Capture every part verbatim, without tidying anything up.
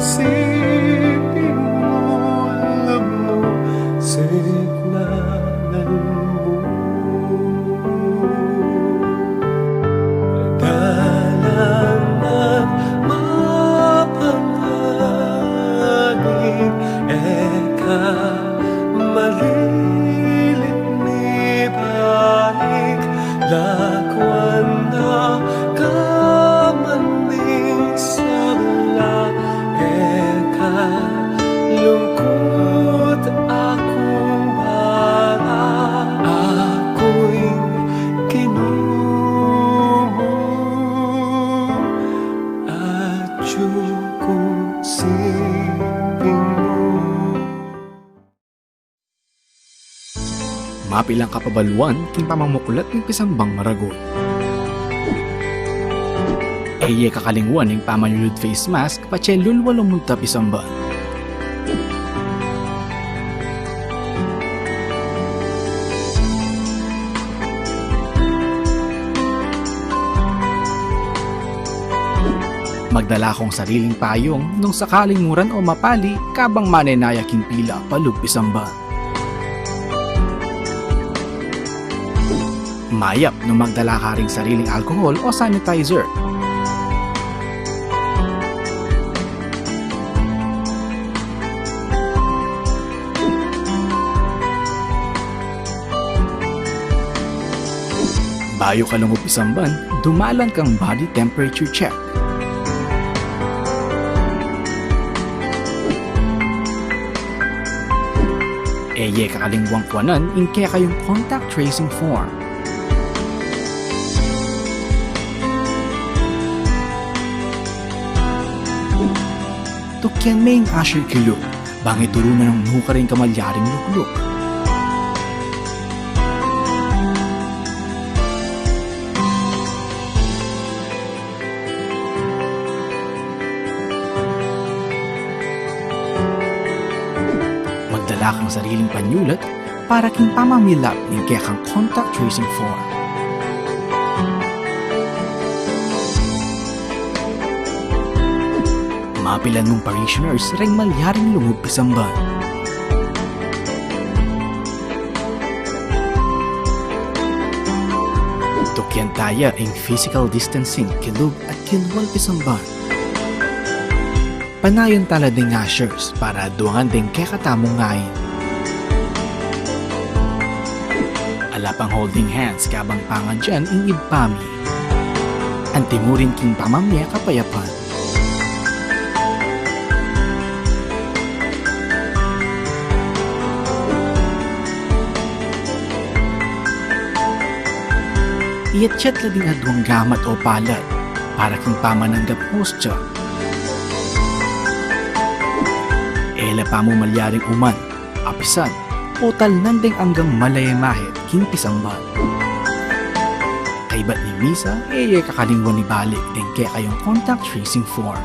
Siping mu, lub nu, siknanan mu. Dalan at mapanganib, e ka malilit ni balik, lakwan na ka man ning sabla, e ka lungkut, aku ing bala, aku ing Ginu mu, atyu ku siping mu. Mapilan kapabaluan king pamamuklat ning pisambang maragul. E ye kakalingwan ing pamanyulud face mask patse lulwal o munta pisamban. Magdala kong sariling payung nung sakaling muran o mapali kabang manenaya king pila palub pisamban. Mayap nung magdala ka ring sariling alcohol o sanitizer. Bayu ka lungub pisamban, dumalan kang body temperature check. E ye kakalingwang kuanan ing kekayung contact tracing form. Tukyan me ing usher kilub, bang ituru na nung nu karing kamalyaring lukluk. Magdala kang sariling panyulat para king pamamilap ning kekang contact tracing form. Mapilan mung parishioners reng malyaring lungub pisamban. Tukyan taya ing physical distancing kilub at kilwal pisamban. Panayan tala deng ushers para aduangan deng kekatamung ngain. Ala pang holding hands kabang pangadyan ing Ibpa mi. Antimurin king pamamie kapayapan. Iyatyat la ding aduang gamat o palad para king pamananggap hostya. E la pamumalyaring uman, apisan, o talnan deng anggang malayamahit king pisamban. Kaybat ning misa, e ye kakalingwan ibalik deng kekayung contact tracing form.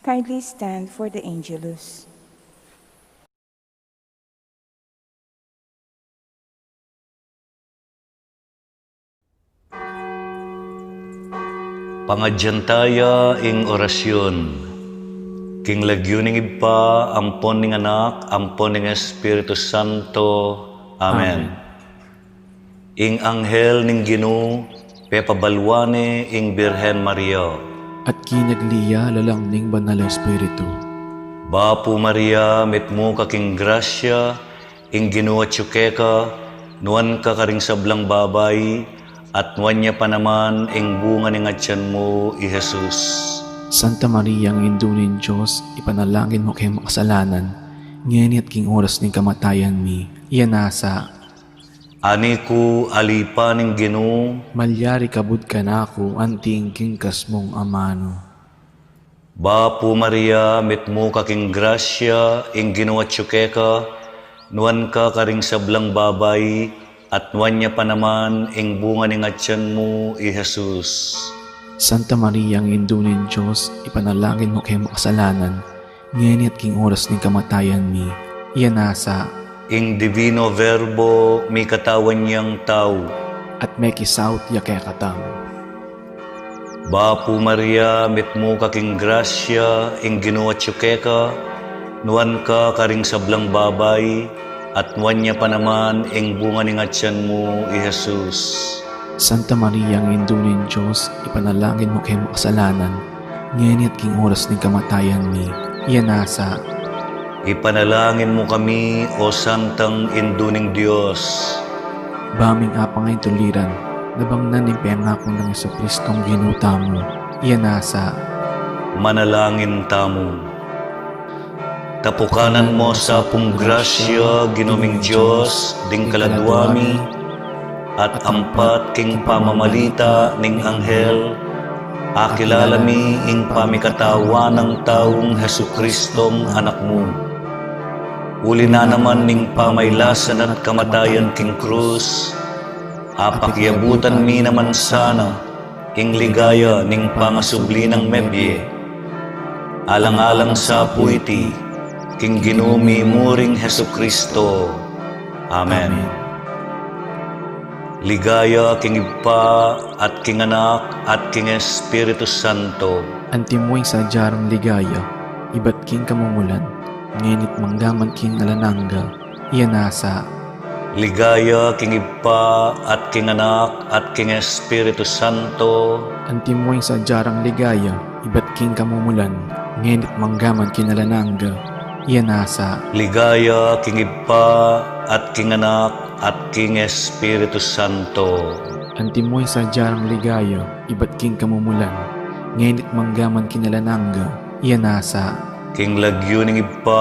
Kindly stand for the Angelus. Pangadyan taya ing orasyun. King lagyu ning Ibpa, ampon ning Anak, ampon ning Espiritu Santo. Amen. Amen. Ing anghel ning Ginu, pepabaluan ne ing Birhen Maria. At kinagli ya lalang ning Banal a Espiritu. Bapu Maria, mitmu ka king grasya, ing Ginu atyu keka, nuan ka karing sablang babai, At nuan ya pa naman ing bunga ning atian mu, i Jesus. Santa Maria, Indu ning Dios, ipanalangin mu keng makasalanan, ngeni at king oras ning kamatayan mi. Iya nasa. Ani ku alipan ing Ginu. Malyari kabud kanaku anti ing kingkas mung amanu. Bapu Maria, mitmu ka king grasya, ing Ginu atyu keka, nuan ka karing sablang babai, at nuan ya pa naman ing bunga ning atian mu, i Jesus. Santa Maria, Indu ning Dios, ipanalangin mu keng makasalanan, ngeni at king oras ning kamatayan mi. Iya nasa. Ing Divino Verbo mikatawan yang tau. At mekisaut ya kekatamu. Bapu Maria, mitmu ka king grasya, ing Ginu atyu keka, nuan ka karing sablang babai, at nuan ya pa naman ing bunga ning atian mu, i Jesus. Santa Maria, Indu ning Dios, ipanalangin mu keng makasalanan, ngeni at king oras ning kamatayan mi. Iya nasa. Ipanalangin mu kami, o Santang Indu ning Dios. Ba ming apang ing tuliran, nabangnan ning pengaku nang Jesucristong Ginu tamu. Iya nasa. Manalangin tamu. Tapukanan mu sa pung grasya, Ginu ming Dios, ding kaladua mi, at ampat king pamamalita ning anghel, akilala mi ing pamikatawan nang taung Jesucristong Anak mu. Uli na naman ning pamailasan at kamatayan king krus, apakiabutan mi naman sana ing ligaya ning pangasubli nang mebie, alang-alang sa pu iti king Ginu mi muring Jesucristo. Amen. Amen. Ligaya king Ibpa, at king Anak, at king Espiritu Santo. Antimo ing sadya rang ligaya, ibat king kamumulan, ngeni't manggaman king alang angga. Iya nasa. Ligaya king Ibpa, at king Anak, at king Espiritu Santo. Antimo ing sadya rang ligaya, ibat king kamumulan, ngeni't manggaman king alang angga. Iya nasa. Ligaya king Ibpa, at king Anak, at king Espiritu Santo. Antimo ing sadya rang ligaya, ibat king kamumulan, ngeni't manggaman king alang angga. Iya nasa. King lagyu ning Ibpa,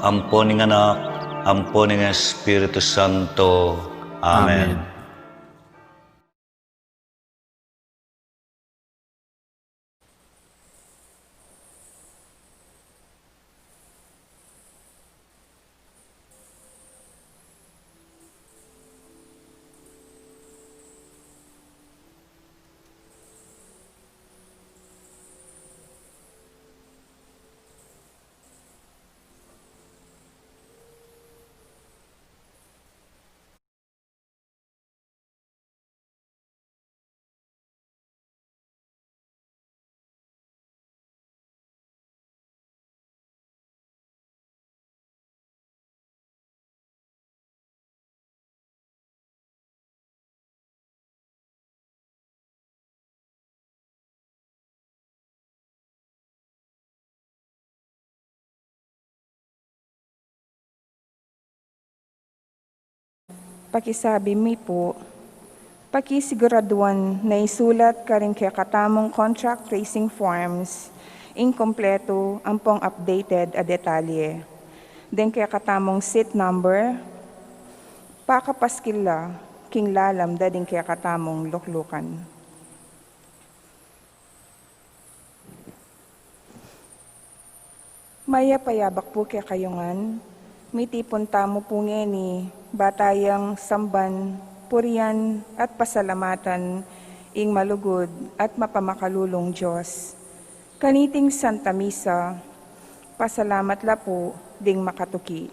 ampo ning Anak, ampo ning Espiritu Santo. Amen. Amen. Pakisabi mi pu, pakisiguraduan na isulat karing kekatamung contract tracing forms ing kompletu ampong updated a detalye. Deng kekatamung seat number, pakapaskil la king lalam da ding kekatamung luklukan. Mayap a yabak pu kekayu ngan, mitipun tamu pu ngeni, ba tayang samban, purian, at pasalamatan ing malugud at mapamakalulung Dios. Kaniting Santa Misa, pasalamat la pu ding makatuki.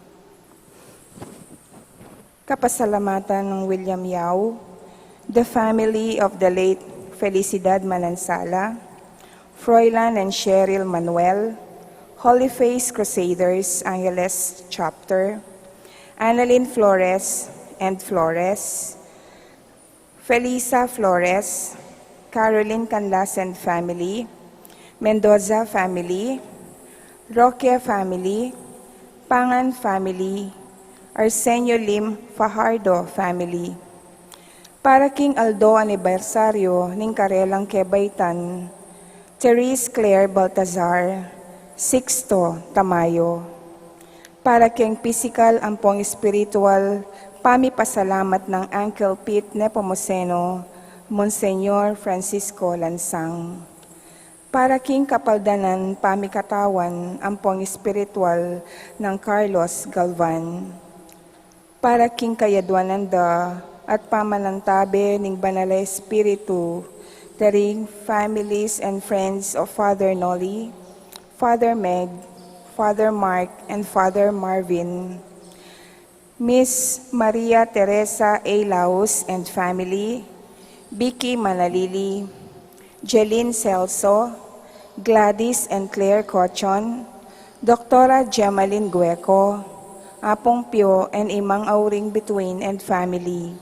Kapasalamatan nang William Yao, the family of the late Felicidad Manansala, Froilan and Cheryl Manuel, Holy Face Crusaders, Angeles Chapter, Annalyn Flores and Flores, Felisa Flores, Caroline Canlas and family, Mendoza family, Roque family, Pangan family, Arsenio Lim Fajardo family, Para king aldo anibersaryo ning karelang kebaitan, Therese Claire Baltazar, Sixto Tamayo. Para king pisikal ampong espiritual pamipasalamat ng Uncle Pete Nepomuceno, Monsignor Francisco Lansang. Para king kapaldanan pamikatawan ampong espiritual ng Carlos Galvan. Para king kayadwanan da at pamanantabe ning Banal a Espiritu, the ring families and friends of Father Noli, Father Meg, Father Mark, and Father Marvin. Miss Maria Teresa A. Laus and family, Vicky Manalili, Jeline Celso, Gladys and Claire Cochon, Doktora Gemaline Gueco, Apong Pio and Imang Auring Bituin and family,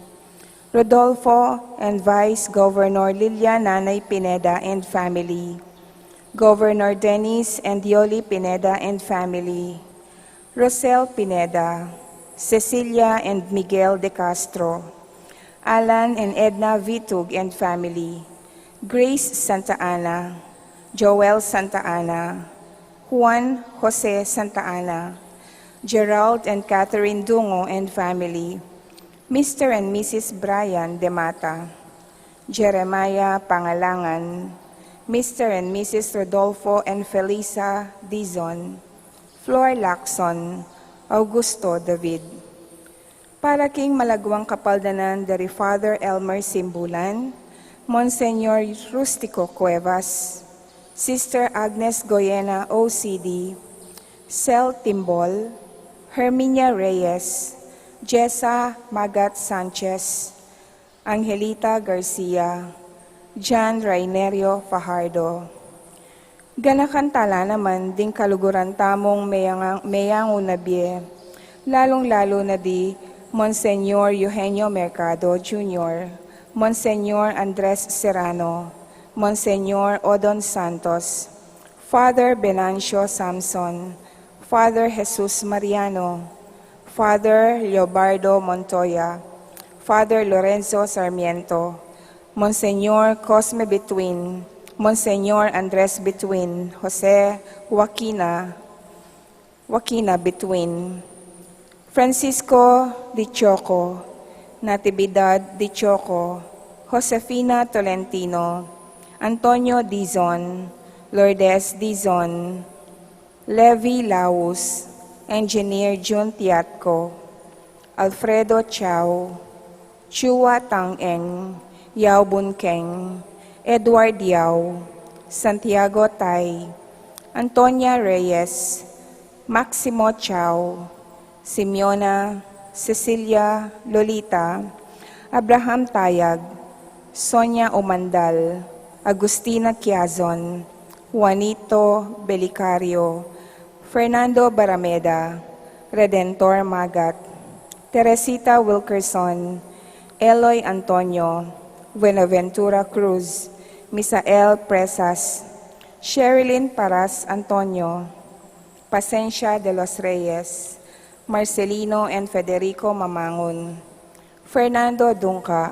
Rodolfo and Vice Governor Lilia Nanay Pineda and family, Governor Dennis and Yoli Pineda and family, Rosel Pineda, Cecilia and Miguel de Castro, Alan and Edna Vitug and family, Grace Santa Ana, Joel Santa Ana, Juan Jose Santa Ana, Gerald and Catherine Dungo and family, Mister and Missus Brian Demata, Jeremiah Pangalangan, Mister and Missus Rodolfo and Felisa Dizon, Flor Lacson, Augusto David. Para king malagwang kapaldanan dari Father Elmer Simbulan, Monsignor Rustico Cuevas, Sister Agnes Goyena O C D, Cel Timbol, Herminia Reyes, Jessa Magat Sanchez, Angelita Garcia, John Rainerio Fajardo. Ganakan tala naman ding kaluguran tamung meyang-, meyangu na bie, lalung-lalu na di Monsignor Eugenio Mercado Junior, Monsignor Andres Serrano, Monsignor Odon Santos, Father Venancio Samson, Father Jesus Mariano, Father Leobardo Montoya, Father Lorenzo Sarmiento, Monsignor Cosme Bituin, Monsignor Andres Bituin, Jose Joaquina, Joaquina Bituin, Francisco Dichoco, Natividad Dichoco, Josefina Tolentino, Antonio Dizon, Lourdes Dizon, Levi Laus, Engineer Jun Tiatco, Alfredo Chao, Chua Tang Eng, Yao Bun Keng, Edward Yao, Santiago Tai, Antonia Reyes, Maximo Chao, Simeona, Cecilia, Lolita, Abraham Tayag, Sonia Umandal, Agustina Quiazon, Juanito Belicario, Fernando Barameda, Redentor Magat, Teresita Wilkerson, Eloy Antonio, Buenaventura Cruz, Misael Presas, Sherilyn Paras Antonio, Pasensia de los Reyes, Marcelino and Federico Mamangun, Fernando Dungca,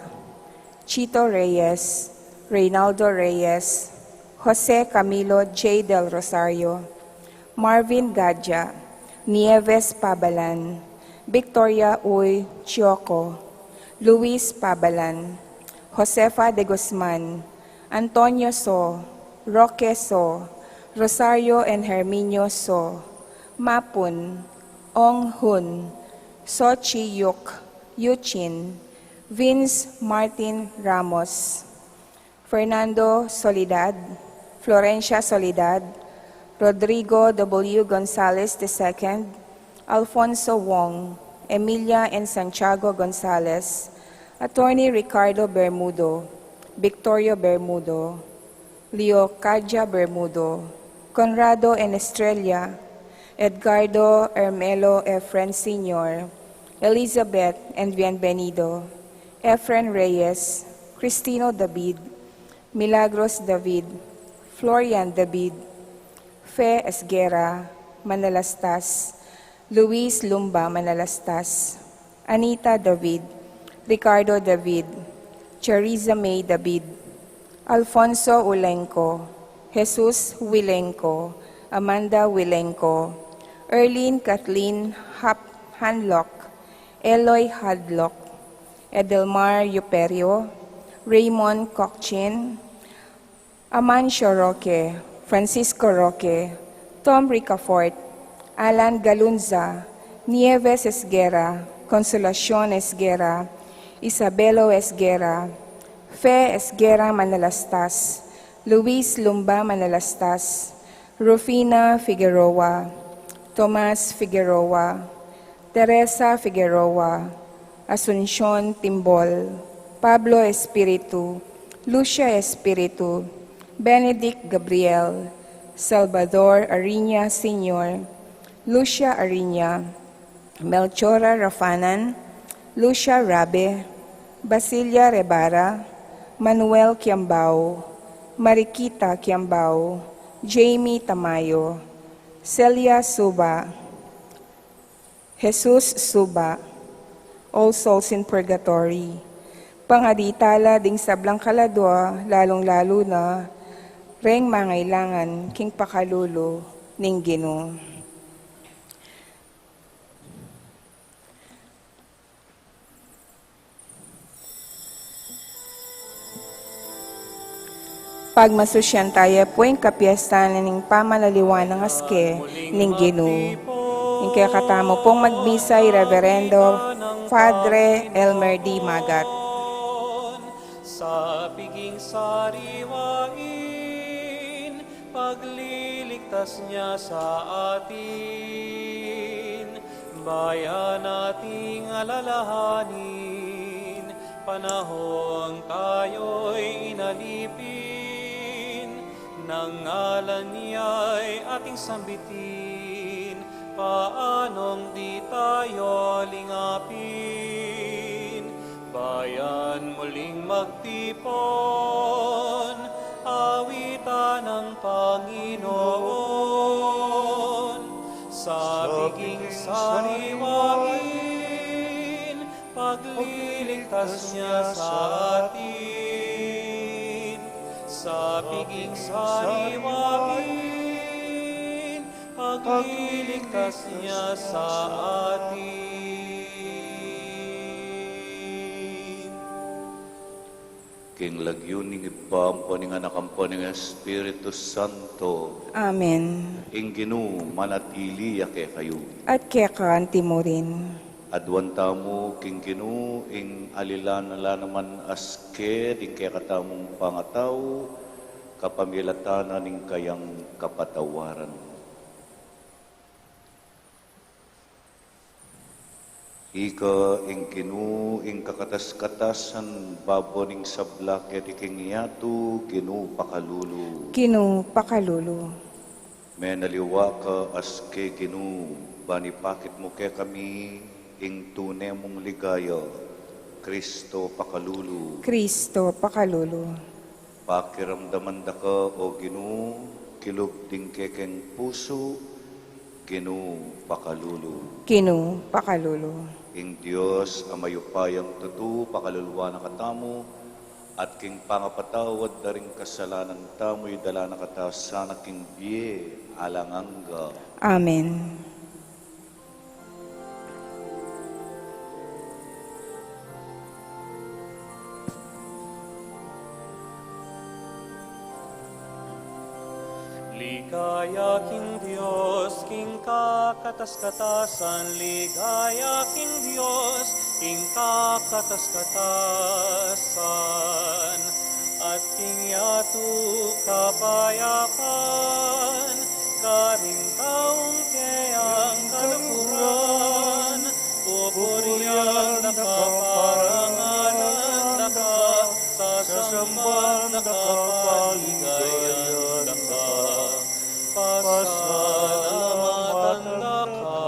Chito Reyes, Reynaldo Reyes, Jose Camilo J. Del Rosario, Marvin Gadja, Nieves Pabalan, Victoria Uy Chioco, Luis Pabalan, Josefa de Guzman, Antonio So, Roque So, Rosario and Herminio So, Mapun, Ong Hun, So Chi Yuk, Yuchin, Vince Martin Ramos, Fernando Soledad, Florencia Soledad, Rodrigo W. Gonzalez the second, Alfonso Wong, Emilia and Santiago Gonzalez, Attorney Ricardo Bermudo, Victorio Bermudo, Leocadia Bermudo, Conrado and Estrella, Edgardo Ermelo Efren Senior, Elizabeth and Bienvenido, Efren Reyes, Cristino David, Milagros David, Florian David, Fe Esguerra Manalastas, Luis Lumba Manalastas, Anita David, Ricardo David, Cheriza May David, Alfonso Ulenco, Jesus Wilenco, Amanda Wilenco, Erlene Kathleen Hap Hanlock, Eloy Hadlock, Edelmar Yuperio, Raymond Cochin, Amancio Roque, Francisco Roque, Tom Ricafort, Alan Galunza, Nieves Esguerra, Consolacion Esguerra, Isabelo Esguerra, Fe Esguerra Manalastas, Luis Lumba Manalastas, Rufina Figueroa, Tomas Figueroa, Teresa Figueroa, Asuncion Timbol, Pablo Espiritu, Lucia Espiritu, Benedict Gabriel, Salvador Ariña Senior, Lucia Ariña, Melchora Rafanan, Lucia Rabe, Basilia Rebara, Manuel Kiambao, Mariquita Kiambao, Jamie Tamayo, Celia Suba, Jesus Suba, All Souls in Purgatory. Pangadi tala ding sablang kaladua, lalung-lalu na reng mangailangan king pakalulu ning Ginu. Pagmasusyan taya pu ing kapiestan ning pamanaliwa nang aske ning Ginu. Ing kekatamu pung magmisa i Reverendo Padre Elmer D. Magat. Sa piging sariwain, pagliligtas niya sa atin, bayan nating alalahanin, panahong tayo'y inalipin, nang ngalan niya'y ating sambitin, paanong di tayo lingapin? Bayan muling magtipon, awitan ang Panginoon. Sa piging sariwain, pagliligtas niya sa atin. Sa piging sariwain, pagliligtas niya sa atin. King lagyu ning Ibpa, ampo ning Anak, ampo ning Espiritu Santo. Amen. Ing Ginu manatili ya kekayu. At keka antimurin. Aduan tamu king Ginu ing alilan a la naman aske ding kekatamung pangatau, kapamilatan na ning kayang kapatawaran. Ika ing Ginu, ing kakatas-katasan babo ning sabla keti king yatu, Ginu pakalulu. Ginu pakalulu. Menaliwa ka aske Ginu, ban ipakit mu kekami ing tune mung ligaya, Kristo pakalulu. Kristo pakalulu. Pakiramdaman da ka, O Ginu, kilub ding kekeng pusu, Ginu pakalulu. Ginu pakalulu. Ing Dios a mayupayang tutu, pakaluluan na katamu, at king pangapatawad da ring kasalanan tamu, idala na kata sana king bie alang angga. Amen. Ligaya king Dios, king kakatas-katasan, ligaya king Dios, king kakatas-katasan, at king yatu kapayapan, karing taung keyang kaluguran, pupurian da ka, parangalan da ka, sasamban da ka, paligayan da ka, pasalamatan da ka,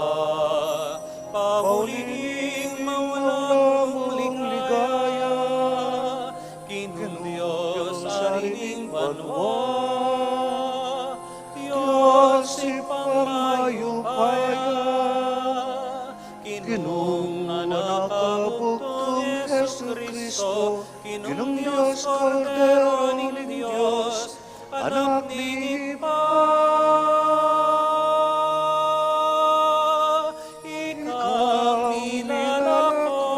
pauli ning maulalang ligaya, Ginung Dios, Ari ning banua, Dios Ibpang mayupaya, Ginung Anak a bugtung Jesucristo, Ginung Ginung Dios, Kordero ning Dios, Anak ning Ibpa, ika ang minalako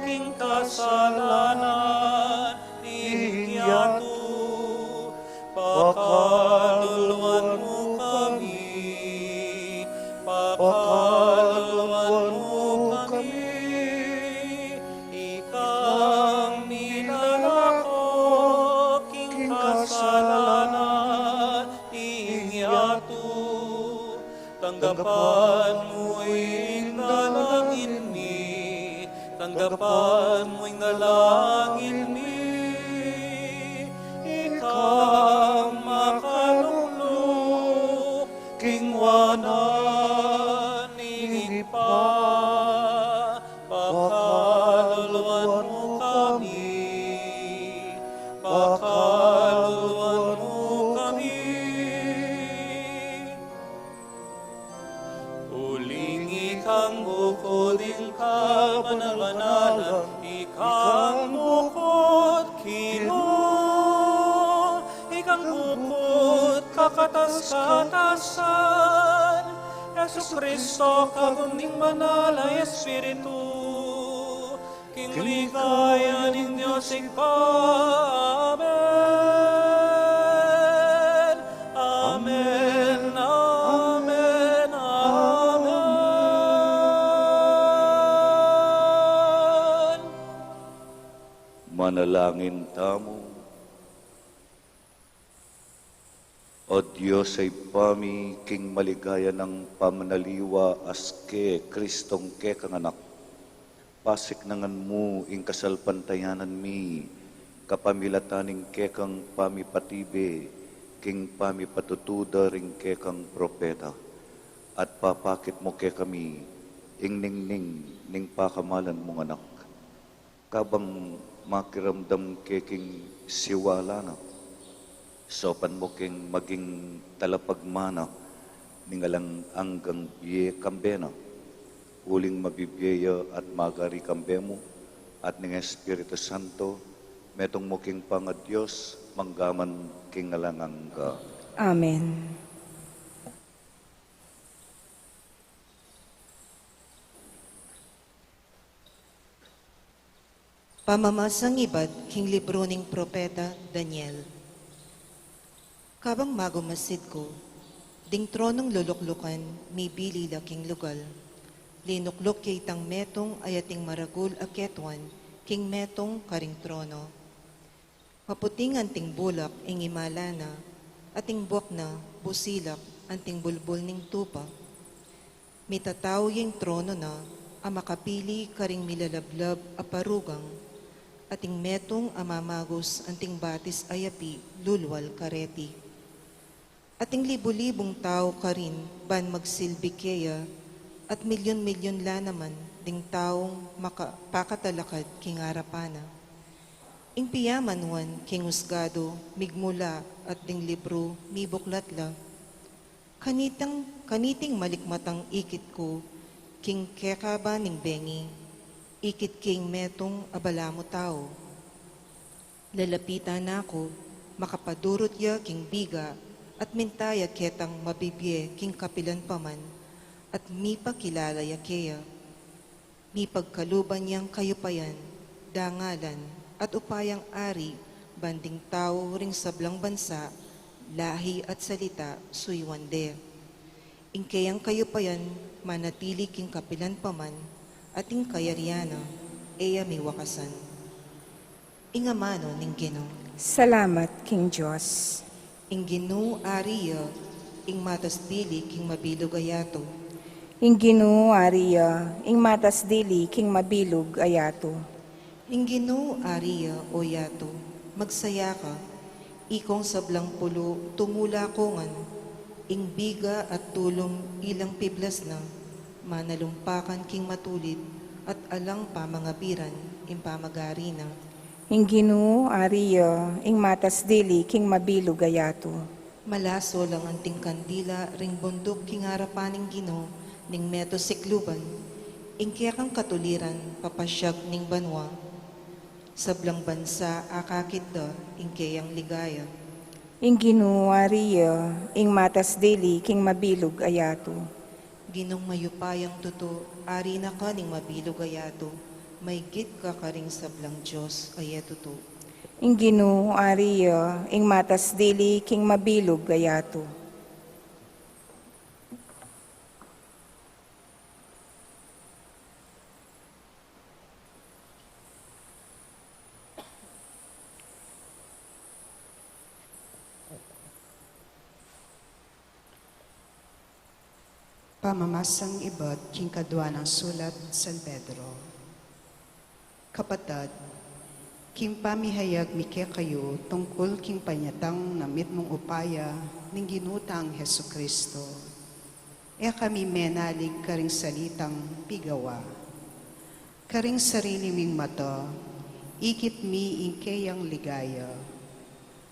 king kasalanan ning yatu. Pakaluluan mu kami, pakaluluan mu kami, ika ang minalako king kasalanan ning yatu. Tanggapan mu ing dalangin mi, tanggapan mu ing dalangin mi, ika ang makalukluk king wanan ning Ibpa, pakaluluan mu kami, pakaluluan mu kami. Uling ikang bukud ing kabanal-banalan, ikang bukud Ginu, ikang bukud kakatas-katasan, Jesucristo, kagun ning Banal a Espiritu, king ligaya ning Dios Ibpa. Amen. Amen, amen, amen. Manalangin tamu. O Dios a Ibpa mi, king maligaya nang pamanaliwa aske Kristong kekang Anak, pasiknangan mu ing kasalpantayanan mi kapamilatan ning kekang pamipatibe king pamipatutu da ring kekang propeta, at papakit mu kekami ing ningning ning pakamalan mung Anak. Kabang makiramdam ke king siwala na, saupan mu keng maging talapagmana ning alang anggang bie kambe na, uling mabibie ya at mag-ari kambe mu at ning Espiritu Santo, metung mu king pangaDios, mangga man king alang angga. Amen. Pamamasang ibat king libru ning propeta Daniel. Kabang magumasid ku, ding tronong luluklukan mibili la king lugal. Linukluk ya itang metung a ating maragul a ketuan king metung karing trono. Maputing anting bulak ing imala na, ating buak na busilak anting bulbul ning tupa. Mitatau ya ing trono na a makapili karing milalablab a parugang, ating metung a mamagus anting batis a yapi lulwal kareti. Ating libu-libung tau karin ban magsilbi keya, at milyon-milyon la naman ding taung maka-, pakatalakad king arapan na. Ing piyamanwan king usgadu migmula at ding libru mibuklat la. Kaniting, kaniting malikmatang ikit ku king kekaban ning bengi, ikit king metung a balamu tau. Lalapitan na ku, makapadurut ya king biga, at minta ya ketang mabibie king kapilan pa man, at mipakilala ya keya. Mipagkaluban yang kayupayan, dangalan, at upayang ari ban ding tau ring sablang bansa, lahi at salita, suyuan de. Ing keyang kayupayan manatili king kapilan pa man, at ing kayarian na e ya miwakasan. Ing amanu ning Ginu. Salamat king Dios. Ing Ginu ari ya, ing matas dili king mabilug a yatu. Ing Ginu ari ya, ing matas dili king mabilug a yatu. Ing Ginu ari ya, o yatu, magsaya ka. Ikong sablang pulu tumula ku ngan, ing biga at tulung ilang piblas na, manalumpakan king matulid at alang pamangabiran ing pamagari na. Ing Ginu ari ya, ing matas dili king mabilug a yatu. Malaso lang anting kandila ring bunduk king arapan ning Ginu ning meto sikluban, ing kekang katuliran papasyag ning banua. Sablang bansa akakit da ing keyang ligaya. Ing Ginu ari ya ing matas dili king mabilug a yatu. Ginung mayupayang tutu, ari na ka ning mabilug a yatu, maygit ka karing sablang dios a e tutu. Ing Ginu ari ya ing matas dili king mabilug a yatu. Pamamasang ibat king kadua nang sulat San Pedro. Kapatad, king pamihayag mi kekayu tungkul king panyatang na mitmung upaya ning Ginu tang Jesucristo, e kami menalig karing salitang pigawa. Karing sarili ming mata, ikit mi ing keyang ligaya.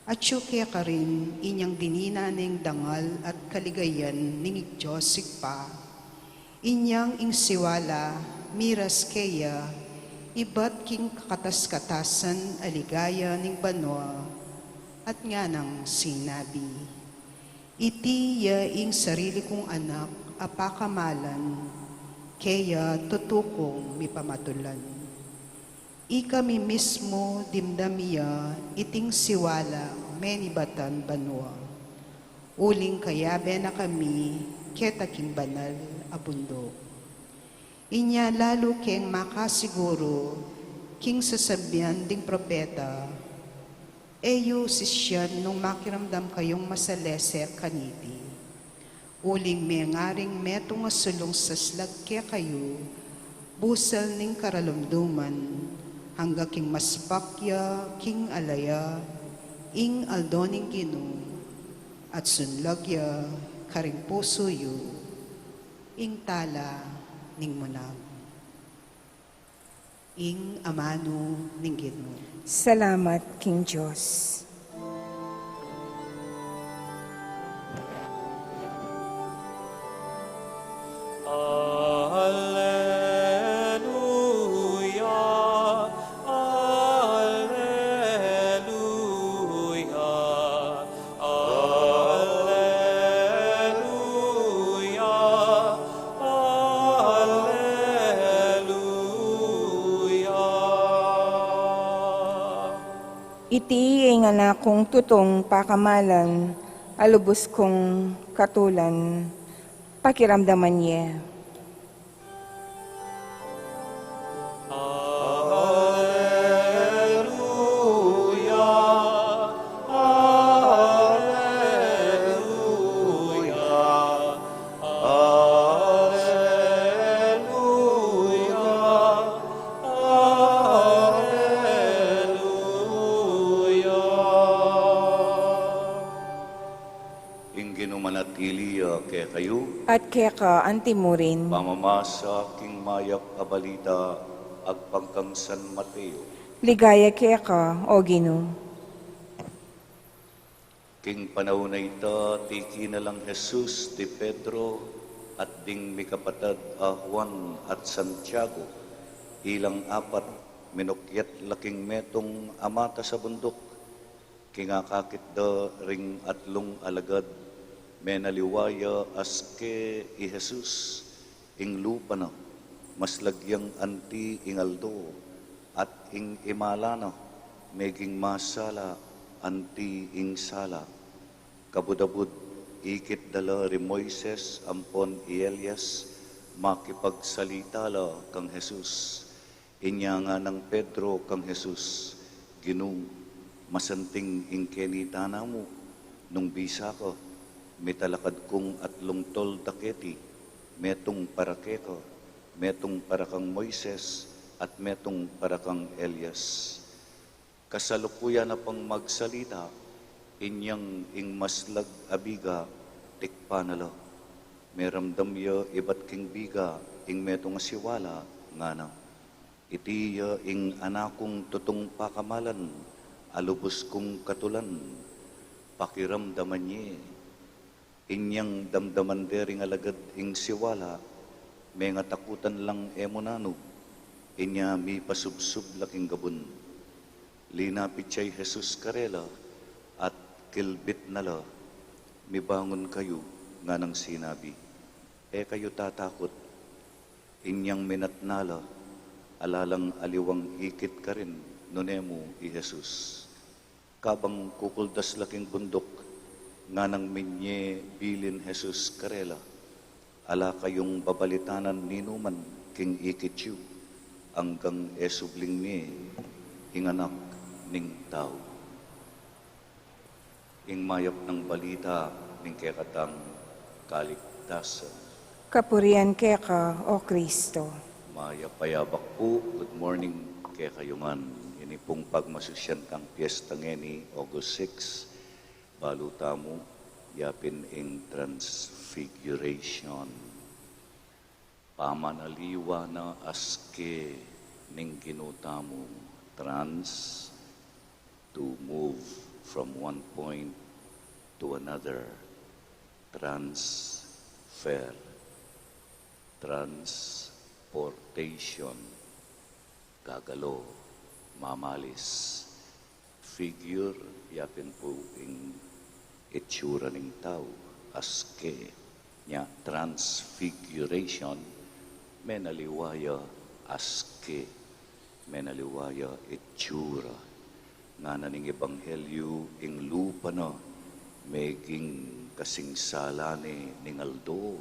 Atyu kekarin inyang dinina neng dangal at kaligayan ning Dios Ibpa, inyang ing siwala miras keya ibat king kakatas-katasan a ligaya ning banua, at nganang sinabi, "Iti ya ing sarili kung anak a pakamalan, keya tutu kung mipamatulan." Ikami mismu dimdam ya iting siwalang menibatan banua, uling kayabe na kami keta king banal a bunduk. Inya lalu keng makasiguru king sasabian ding propeta, "E yu sisian nung makiramdam kayung masalese kaniti. Uling mengaring metung a sulung saslag kekayu, busal ning karalumduman, angga king maspak ya king alaya ing aldo ning Ginu, at sunlag ya karing pusu yu." Ing tala ning munang. Ing amanu ning Ginu. Salamat king Dios. Alleluia, alleluia. Alleluia, alleluia. Iti ing Anak kung tutung pakamalan, a lubus kung katulan, pakiramdaman ye. Alleluia, alleluia, alleluia, alleluia. Ing Ginu manatili ya kekayu. At keka antimurin. Pamamasa king mayap a balita agpang kang San Mateo. Ligaya keka, O Ginu. King panaun a ita, tiki na lang Jesus di Pedro at ding mikapatad a Juan at Santiago, ilang apat minukyat la king metung a matas a bunduk. King akakit da ring atlung alagad, menaliwa ya aske i Jesus, ing lupa na, maslag yang anti ing aldo, at ing imala na, meging masala anti ing sala. Kabud-abud, ikit da la ri Moises ampon i Elias, makipagsalita la kang Jesus. Inya nganang Pedro kang Jesus, "Ginu, masanting ing kenita namu, nung bisa ka, mitalakad kung atlung tolda keti, metung para keka, metung para kang Moises, at metung para kang Elias." Kasalukuyan na pang magsalita, inyang ing maslag a biga tikpan na la. Meramdam ya ibat king biga ing metung a siwala, ngana, "Iti ya ing Anak kung tutung pakamalan, a lubus kung katulan, pakiramdaman ye." Inyang damdaman de ring alagad ing siwala, mengatakutan lang e mu nanu, inya mipasubsub la king gabun. Linapit ya i Jesus karela at kilbit na la, "Mibangun kayu," nganang sinabi, "E kayu tatakut." Inyang minatna la, ala lang aliwang ikit karin nune mu i Jesus. Kabang kukuldas la king bunduk, nganang minye bilin Jesus karela, "Ala kayung babalitanan ninuman king ikit yu, anggang e subling ne ing Anak ning Tau." Ing mayap nang balita ning kekatang kaligtasan. Kapurian keka, O Kristo. Mayap a yabak pu. Good morning kekayu ngan. Ini pung pagmasusyan tang piyesta ngeni, August six, balu tamu yapin ing Transfiguration. Pamanaliwa na aske ning Ginu tamu, trans, to move from one point to another, transfer, transportation, gagalo, mamalis. Figure, yapin pu ing itsura ning tau, aske. Nya, transfiguration, menaliwa ya aske, menaliwa ya itsura. Ngana ning Ebanghelyu, ing lupa na meging kasing sala ne ning aldo,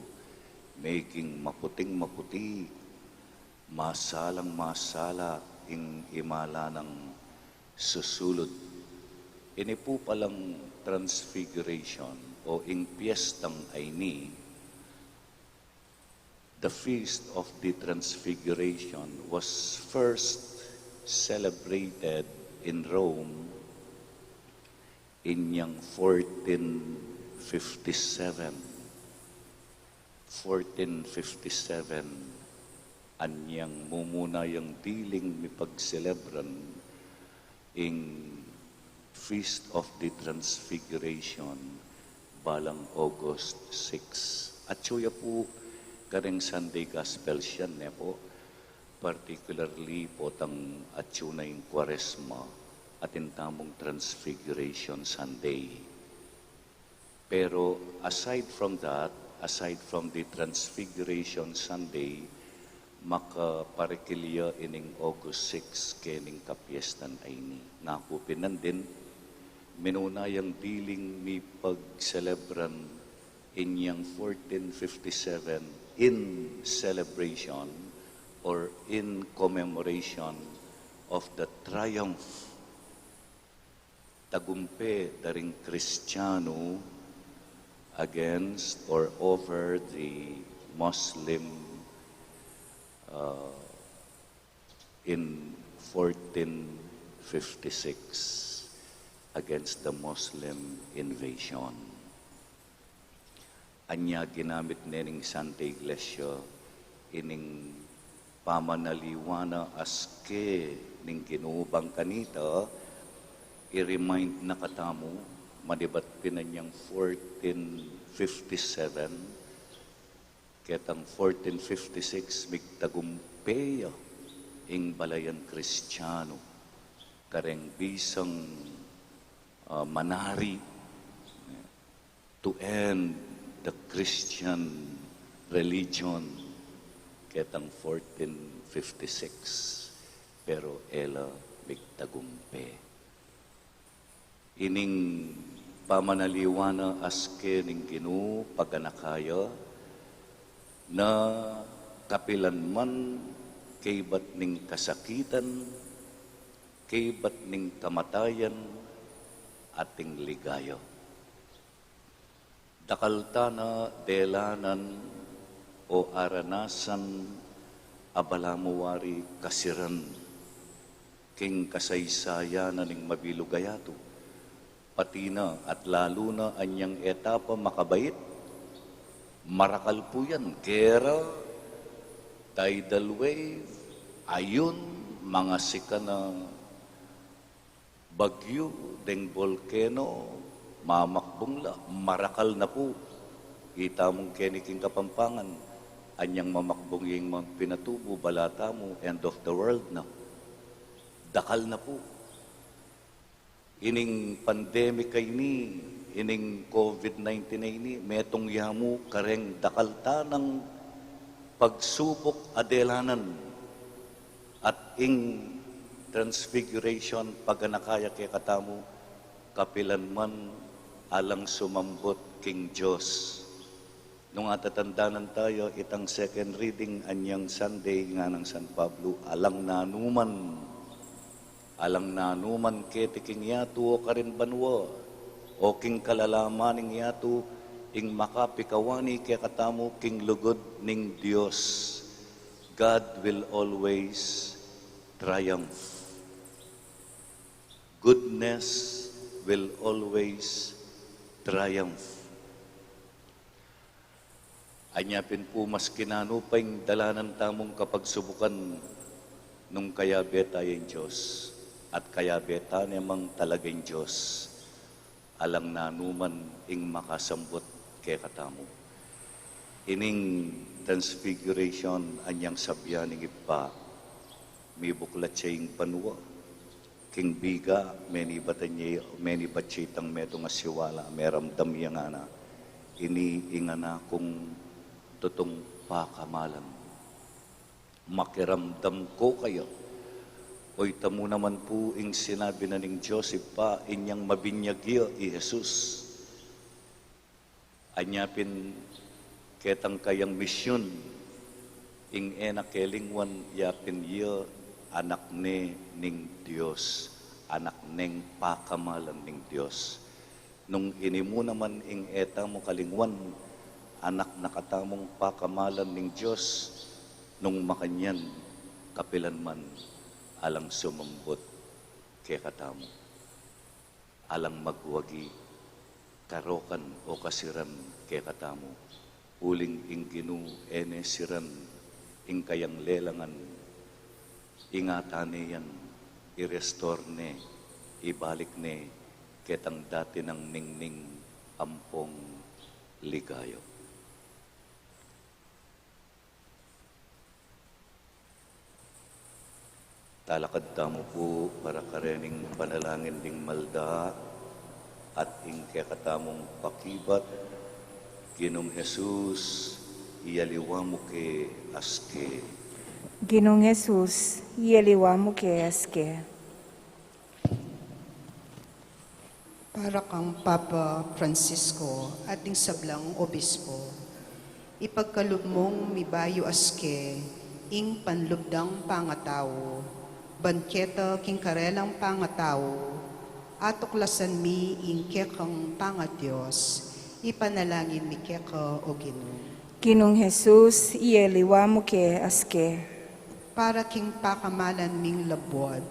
meging maputing maputi, masalang masala ing imala nang susulud. Ini pu palang Transfiguration o ing piyestang ayni, the Feast of the Transfiguration, was first celebrated in Rome in yang fourteen fifty-seven. Fourteen fifty-seven, anyang mumuna yang diling mipagselebran ing Feast of the Transfiguration, balang August six. Atyu ya pu kareng Sunday Gospel yan, ne pu? Particularly potang atyu na ing Kuaresma, atin tamung Transfiguration Sunday. Pero aside from that, aside from the Transfiguration Sunday, makaparikil ya ining August six kening kapiestan a ini. Ngaku pin nandin, minuna yang diling mipagselebran in yang fourteen fifty-seven in celebration or in commemoration of the triumph, tagumpe da ring Kristiyanu against or over the Muslim, uh, in fourteen fifty-six, against the Muslim invasion. Anya ginamit ne ning Santa Iglesia ining pamanaliwa na aske ning Ginu bang kanita, i-remind na katamu, manibat pin anyang fourteen fifty-seven, ketang fourteen fifty-six, migtagumpe ya ing balayan Kristiyanu kareng bisang, ah, manari, to end the Christian religion, ketang fourteen fifty-six, pero e la migtagumpe. Ining pamanaliwa na aske ning Ginu paganaka ya, na kapilan man kaybat ning kasakitan, kaybat ning kamatayan, ating ligaya. Dakal tana delanan o aranasan a balamu wari kasiran king kasaysayan ning mabilug a yatu. Pati na at lalu na anyang etapa makabait, marakal pu yan, kera, tidal wave, ayun, mangasikan a bagyu, deng bolkeno, mamakbung la, marakal na pu. Ita mung keni king Kapampangan, anyang mamakbung ing Mount Pinatubo, bala tamu, end of the world na. Dakal na pu. Ining pandemic a ini, ining COVID nineteen a ini, metung ya mu kareng dakal ta nang pagsubuk a delanan, at ing Transfiguration paganaka ya kekatamu, kapilan man alang sumambut king Dios. Nung atatandanan taya itang second reading anyang Sunday, ngana nang San Pablo, alang nanuman, alang nanuman keti king yatu o karin banua, o king kalalaman ning yatu, ing makapikawani kekatamu king lugud ning Dios. God will always triumph. Goodness will always triumph. Anya pin pu, maski nanu pa ing dalanan tamung kapagsubukan, nung kayabe ta ya ing Dios, at kayabe ta ne mang talaga ing Dios, alang nanuman ing makasambut kekatamu. Ining Transfiguration anyang sabyan ning Ibpa, mibuklat ya ing banua. King biga, menibat ya, menibat ya itang metung a siwala, meramdam ya ngana, ini ing Anak kung tutung pakamalan. Makiramdam ko kaya. O ita mu naman pu ing sinabi na ning Dios Ibpa inyang mabinyag ya i Jesus. Anya pin ketang kayang misyun, ing e na kelingwan ya pin ya Anak ne ning Dios, Anak neng pakamalan ning Dios. Nung ini mu naman ing e tamu kalingwan, Anak na katamung pakamalan ning Dios, nung makanyan kapilan man alang sumambut kekatamu, alang magwagi, karokan o kasiran kekatamu, uling ing Ginu e ne siran ing kayang lelangan, ingatan ne yan, i-restore ne, ibalik ne ketang dati nang ningning ampong ligaya. Talakad tamu pu para karening panalangin ding malda at ing kekatamung pakibat. Ginung Jesus, iyaliwa mu ke aske. Ginung Jesus, iyaliwa mu ke aske. Para kang Papa Francisco at ding sablang obispo, ipagkalub mung mibayu aske ing panlubdang pangatau, ban keta king karelang pangatau, atuklasan mi ing kekang pangaDios, ipanalangin mi keka, o Ginu. Ginung Jesus, iyaliwa mu ke aske. Para king pakamalan ming labwad,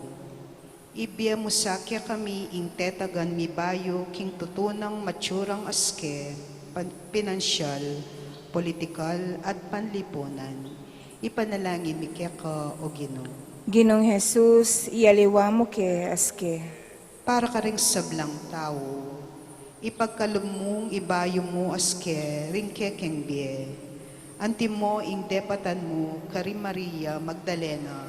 ibie mu sa kekami ing tetagan mibayu king tutunang matsurang aske, pan-, pinansyal, politikal, at panlipunan. Ipanalangin mi keka, o Ginu. Ginung Jesus, iyaliwa mu ke aske. Para karing sablang tau, ipagkalub mung ibayu mu aske ring kekeng bie. Antimo ing depatan mu karing Maria Magdalena,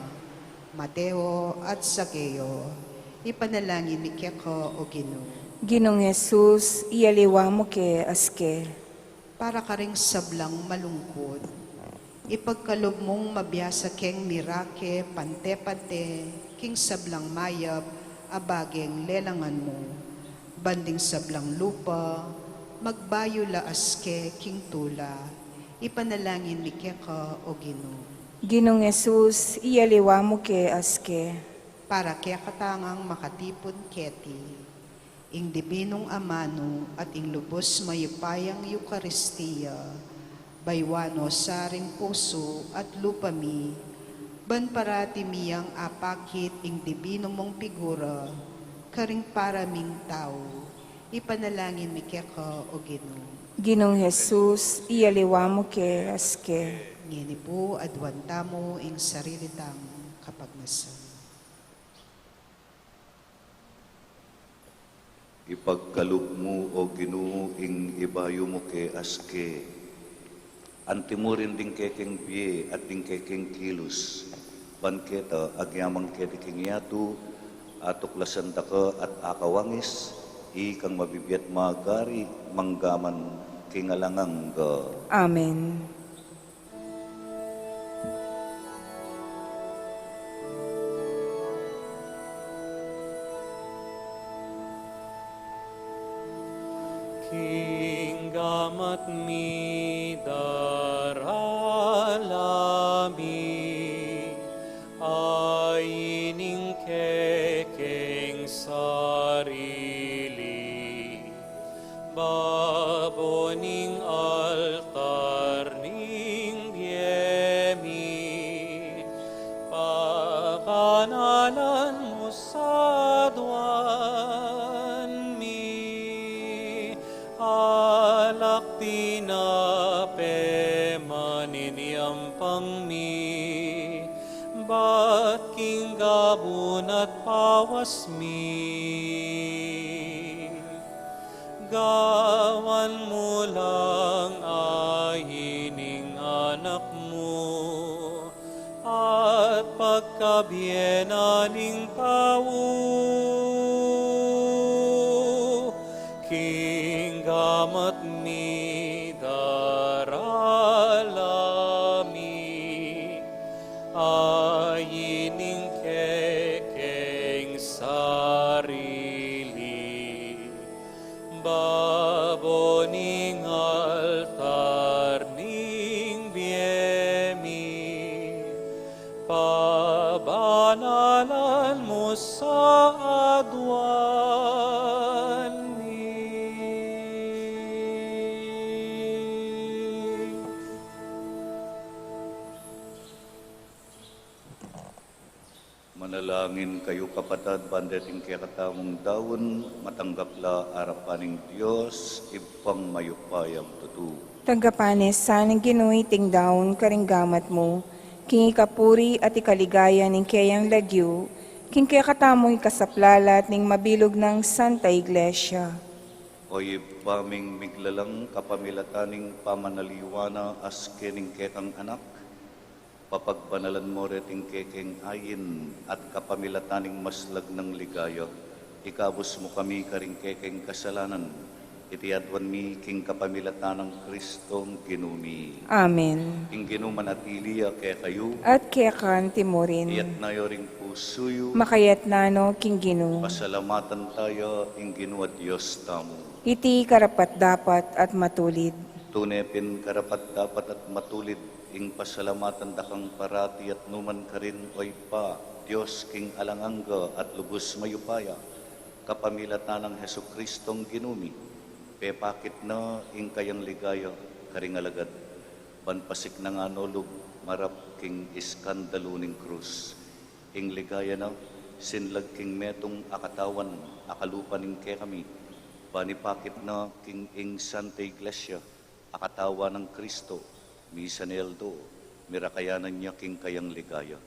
Mateo, at Zageo. Ipanalangin mi keka, o Ginu. Ginung Jesus, iyaliwa mu ke aske. Para karing sablang malungkut, ipagkalub mung mabiasa keng mirake pante-pante king sablang mayap a bageng lelangan mu, ban ding sablang lupa magbayu la aske king tula. Ipanalangin mi keka, o Ginu. Ginung Jesus, iyaliwa mu ke aske. Para kekatang makatipun keti, ing Dibinung Amanu at ing lubus mayupayang Eukaristia, bayuan no sa ring pusu at lupa mi, ban parati mi yang apakit ing Dibinu mung pigura karing para ming tau. Ipanalangin mi keka, o Ginu. Ginung Jesus, iyaliwa mu ke aske. Ngeni pu, aduan tamu ing sarili tang kapagnasan. Ipagkalub mu, o Ginu, ing ibayu mu ke aske. Antimo rin ding kekeng bie at ding kekeng kilus, ban keta agyamang keti king yatu, Atuklasan da ka at akawangis, ikang mabibie at magari, mangga man king alang angga. Amen. King gamat mi darala mi, ain ing kekeng sarili, babo ning altar ning bie mi, pabanalan mu sa aduan mi, alak dinape man ing yampang mi, bat king gabun at pawas mi. Gawan mu lang ain ing anak mu, at pagkabie na ning tau, king gamat mi darala mi, ain ing kekeng sarili, babo ning altar ning bie mi, pabanalan mu sa aduan mi. Manalangin kayu, kapatad, ban deting kekatamung daun, matanggap la arapan ning Dios, Ibpang mayupayang tutu. Tanggapan ne sa ning Ginu iting daun karing gamat mu, king ikapuri at ikaligaya ning keyang lagyu, king kekatamung ikasaplalat ning mabilug nang Santa Iglesia. O Ibpa ming miglalang, kapamilatan ning pamanaliwa na aske ning kekang Anak, papagbanalan mu reting kekeng ain, at kapamilatan ning maslag nang ligaya, ikabus mu kami karing kekeng kasalanan. Iti aduan mi king kapamilatan nang Kristong Ginu mi. Amen. Ing Ginu manatili ya kekayu. At keka anti mu rin. Iyatas yu ring pusu yu. Makayatas no king Ginu. Pasalamatan taya ing Ginu a Dios tamu. Iti karapat-dapat at matulid. Tune pin karapat-dapat at matulid ing pasalamatan da kang parati at nukarin man, O Ibpa, Dios king alang angga at lubus mayupaya, kapamilatan nang Jesucristong Ginu mi. Pepakit na ing kayang ligaya karing alagad, ban pasiknangan no lub marap king iskandalu ning krus. Ing ligaya na, sinlag king metung a katawan a kalupa ning kekami, ban ipakit na king ing Santa Iglesia a katawan nang Kristo, misan e aldo, mirakayanan ya king kayang ligaya.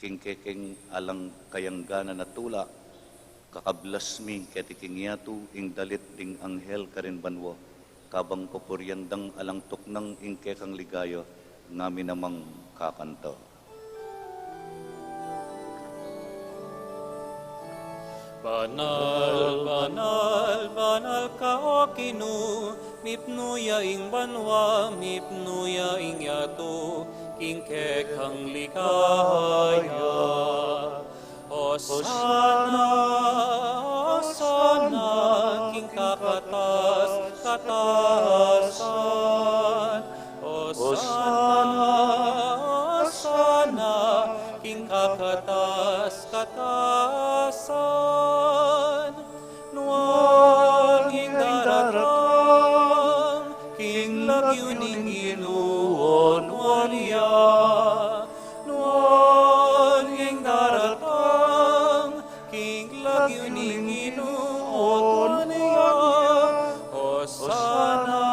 King kekeng alang kayangganan a tula, kakablas mi keti king yatu ing dalit ding anghel karin banua, kabang pupurian dang alang tuknang ing kekang ligaya, ngami namang kakanta. Banal, banal, banal ka, O Ginu, mipnu ya ing banua, mipnu ya ing yatu, king kekang ligaya. Osana, Osana, king kakatas-katasan. Osana, Osana, king kakatas-katasan. Nuan ing daratang king lagyu ning Ginu, o nuan ya. Nuan ing daratang king lagyu ning Ginu, o nuan ya. Osana,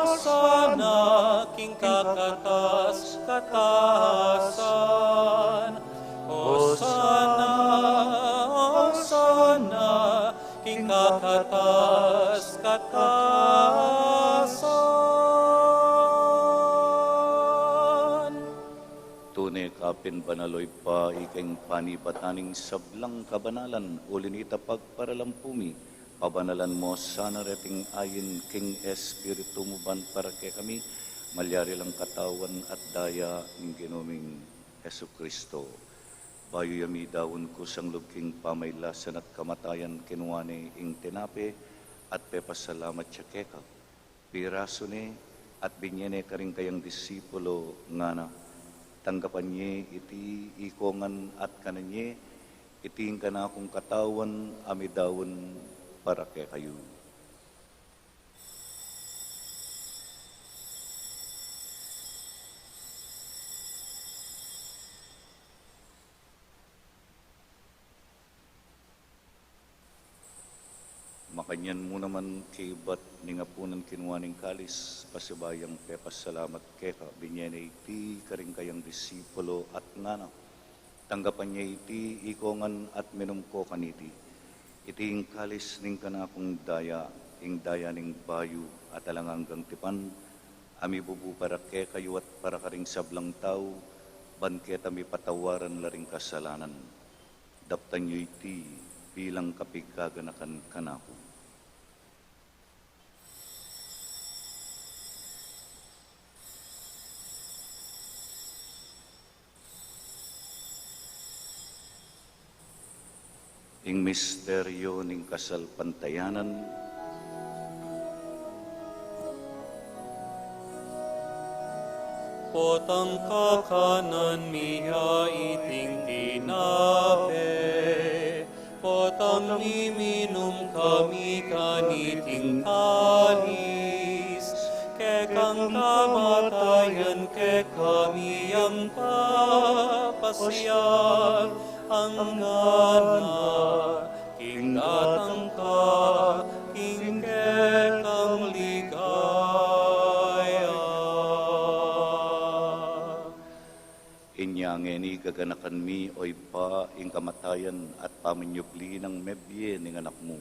Osana, king kakatas-katasan. Osana, Osana, king kakatas-katasan. Tune ka Apin banal, o Ibpa, ika ing panibatan ning sablang kabanalan, uli nita pagparalampu mi, pabanalan mu sana reting ayin king Espiritu mu ban para kekami, malyari lang katawan at daya ning Ginu ming Jesucristo. Bayu ya midaun kusang lub king pamailasan at kamatayan, kinua ne ing tinape at pepasalamat ya keka, pirasu ne at binye ne karing kayang disipulo, ngana: Tanggapan ye iti ikongan at kanan ye, iti ing kanakung katawan a midaun para kekayu. Makanyan mu naman kaibat ning apunan, kinua ne ing kalis, pasibayu yang pepasalamat keka, binye ne iti karing kayang disipulo at ngana: Tanggapan ye iti ikongan at minum ko kaniti. Iti ing kalis ning kanakung daya, ing daya ning bayu at alang anggang tipan, a mibubu para kekayu at para karing sablang tau, ban keta mipatawaran la ring kasalanan. Daptan yu iti bilang kapigaganakan kanaku. Ing misteryu ning kasalpantayanan. Potang kakanan mi ya iting tinape, potang miminum kami kaniting kalis, kekang kamatayan kekami yang papasiag, anggang king datang ka king kekang ligaya. Inya ngeni gaganakan mi, o Ibpa, ing kamatayan at pamanyubli nang mebie ning Anak mu.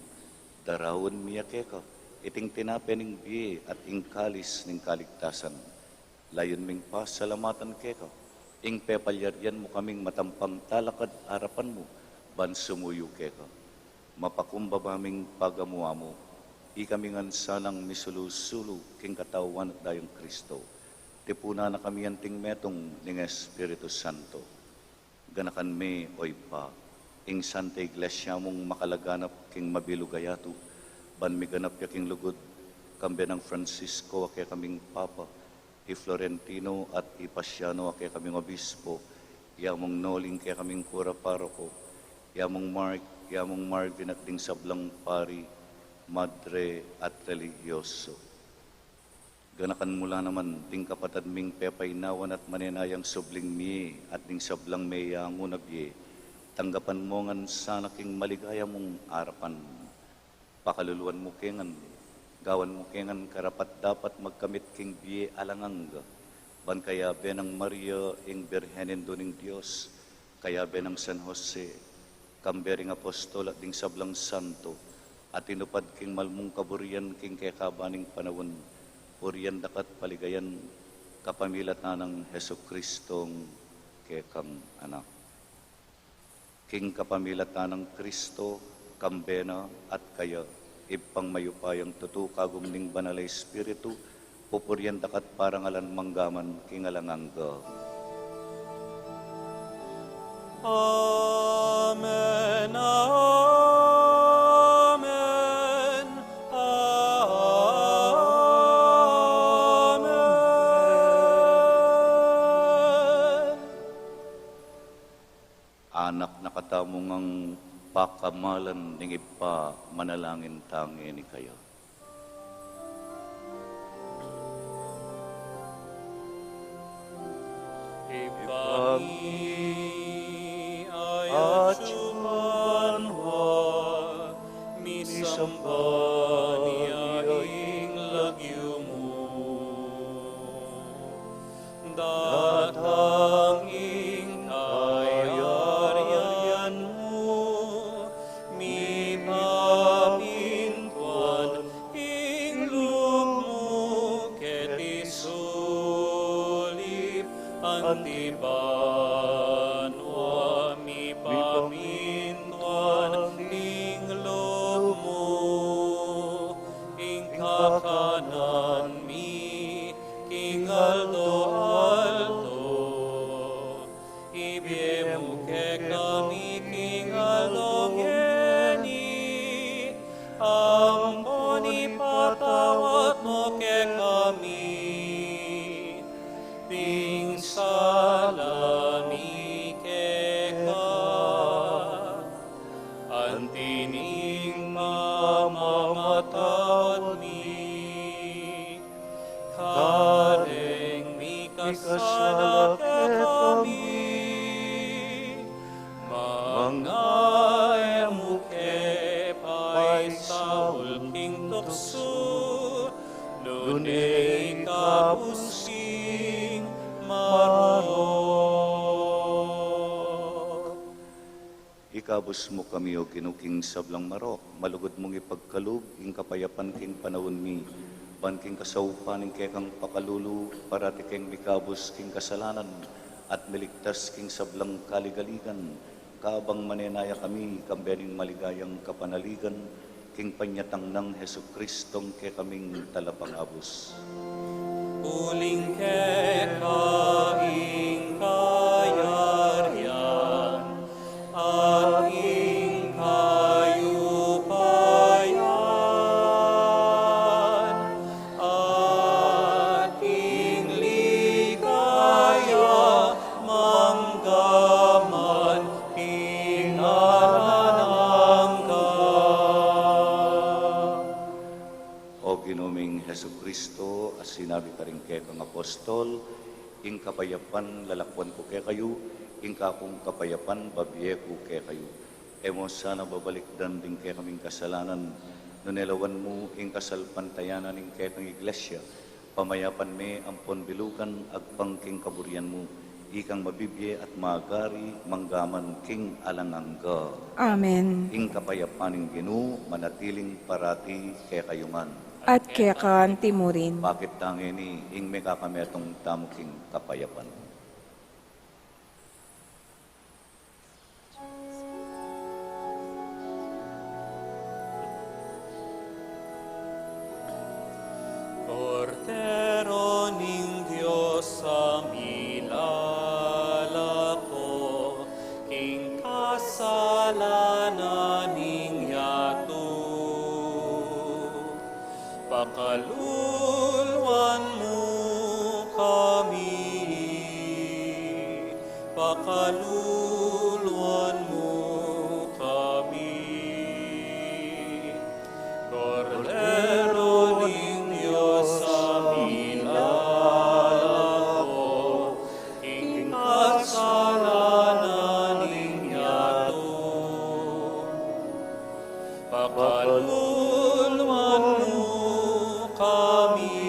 Daraun mi ya keka iting tinape ning bie at ing kalis ning kaligtasan. Layun ming pasalamatan keka ing pepalyarian mu kaming matampang talakad arapan mu ban sumuyu keka. Mapakumbaba ming pagamu-amu, ikami ngan sanang misulu-sulu king katawan at dayang Kristo. Tipunan na kami anting metung ning Espiritu Santo. Ganakan me, o Ibpa, ing Santa Iglesia mung makalaganap king mabilug a yatu, ban miganap ya king lugud, kambe nang Francisco a kekaming Papa, i Florentino at i Pasiano a kekaming Obispo, i Among Noling kekaming Kura Paroko, i Among Mark, i Among Marvin at ding sablang pari, madre at religyoso. Ganakan mu la naman ding kapatad ming pepainawan at manenayang subling mie at ding sablang meyangu na bie. Tanggapan mu ngan sana king maligaya mung arapan. Pakaluluan mu ke ngan, gawan mu ke ngan karapat-dapat magkamit king bie alang angga, ban kayabe nang Maria ing Birhen Indu ning Dios, kayabe nang San Jose, kambe ring apostol at ding sablang santo a tinupad king malmung kaburian king kekaban ning panaun, purian da ka at paligayan kapamilatan nang Jesucristong kekang Anak. King kapamilatan nang Kristo, kambe na at kaya, Ibpang mayupayang tutu, kagum ning Banal a Espiritu, pupurian da ka at parangalan manggaman king alang angga. Amen, amen, amen. Anak na katamu ngang pakamalan ning Ibpa, manalangin tang ngeni kaya. Ibpa mi, atsu ka banua, misamban ya ing lagyu mu. Datang ing kayarian mu, mipamintuan ing lub mu keti sulip anti ba Kanan mi king aldo-aldo, ibie mu kekami king aldo ngeni, ampon ipatawad mu kekami ding sala mi keka, anti ning pamamatawad mi kareng mikasala kekami, manga e mu ke paisaul king tuksu, nune ikabus king marok. Ikabus mu kami, O Ginu, king sablang marok, malugud mung ipagkalub ing kapayapan king panaun mi, ban king kasaupan ning kekang pakalulu, parati keng mikabus king kasalanan, at miligtas king sablang kaligaligan, kabang manenaya kami kambe ning maligayang kapanaligan, king panyatang nang Jesucristong kekaming Talapangabus. Uling keka ing kayarian, at ing kayupayan, at ing ligaya, mangga man king alang angga. O Ginu ming Jesucristo, a sinabi karing kekang apostol, ing kapayapan lalakwan ku kekayu, ing kakung kapayapan babie ku kekayu. E mu sana babalikdan ding kekaming kasalanan, nune lawan mu ing kasalpantayanan ning kekang Iglesia, pamayapan me ampon bilugan agpang king kaburian mu, ikang mabibie at magari mangga man king alang angga. Amen. Ing kapayapan ning Ginu manatiling parati kekayu ngan. At keka anti mu rin. Bakit tangeni ing mekakametung tamu king kapayapan. Kordero ning Dios a milalako king kasalanan ning yatu, pakaluluan mu kami, pakaluluan mu kami. Kordero ning Dios a milalako king kasalanan ning yatu, pakaluluan mu kami,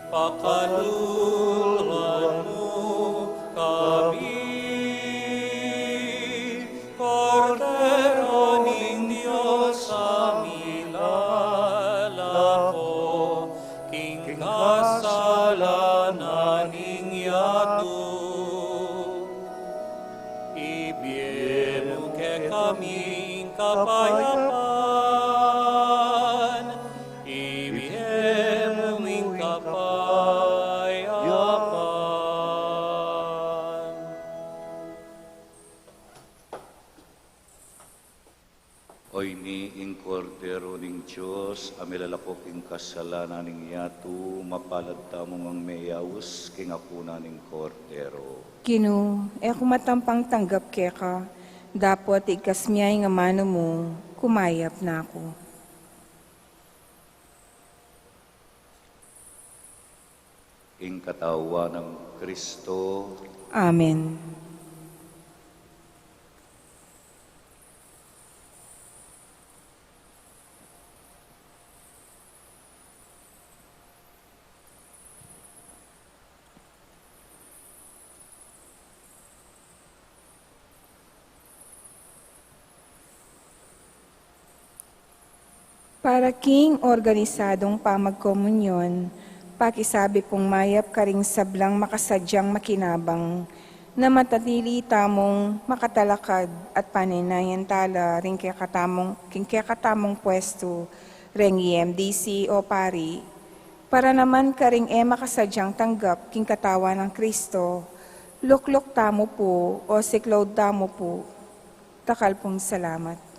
pakaluluan mu kami. Kordero ning Dios a milalako king kasalanan ning yatu, ibie mu kekami ing kapayapan, ibie mu ing kapayapan. Oyni ing Kordero ning Dios a milalako king kasalanan ning yatu, mapalad tamu ngang meyaus king akunan ning Kordero. Ginu, e ku matampang tanggap keka, dapot igkas mu ya ing amanu mu, kumayap na ku. Ing katawan nang Kristo. Amen. Para king organisadong pamagkomunyon, pakisabi pung mayap karing sablang makasadyang makinabang, na manatili tamung makatalakad at panenayan tala ring kekatamung, king kekatamung puestu, reng E M D C o pari, para naman karing e makasadyang tanggap king katawan nang Kristo, lukluk tamu pu o siklaud tamu pu. Dakal pung salamat.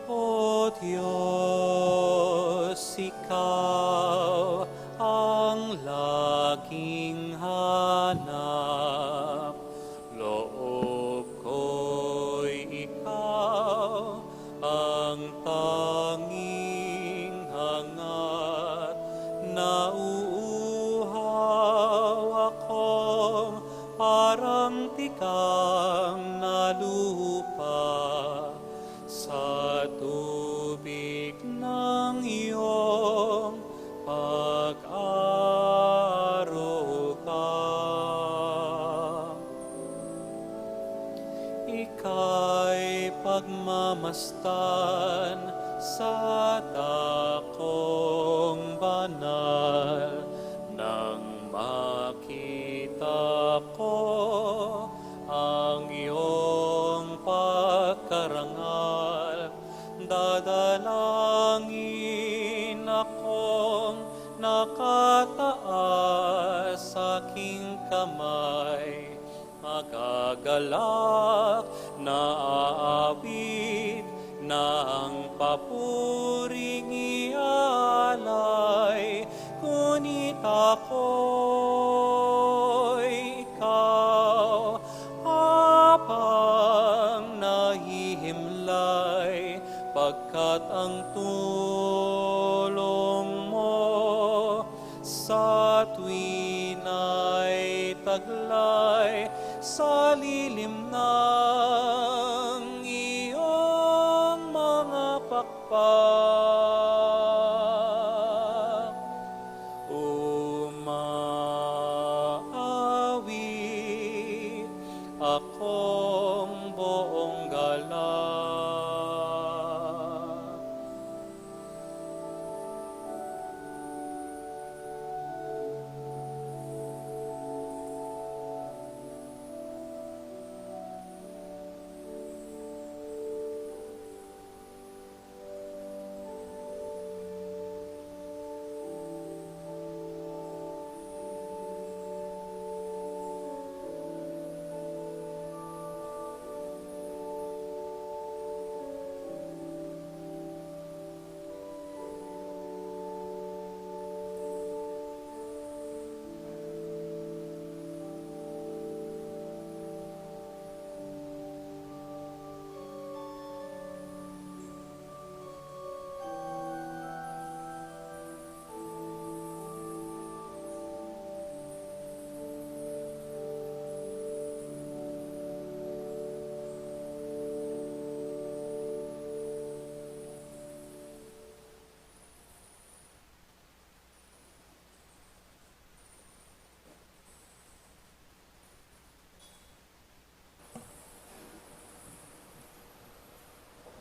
O Dios, ikaw ang laging hanap, loob ko'y ikaw ang tanging hangat. Nauuhaw akong parang tikang na lupa sa tubig ng iyong pag-aruga. Ika'y pagmamasdan sa dakong banal, nang makita ko ang iyong pagkarangal. Dadalangin akong nakataas sa king kamay, magagalak, naawit, nang papuring ialay, ngunit ako'y ikaw, apang nahihimlay, pagkat ang tulong mo sa tuwina'y taglay sa lilim ng iyong mga pakpak. Umaawit akong buong galak.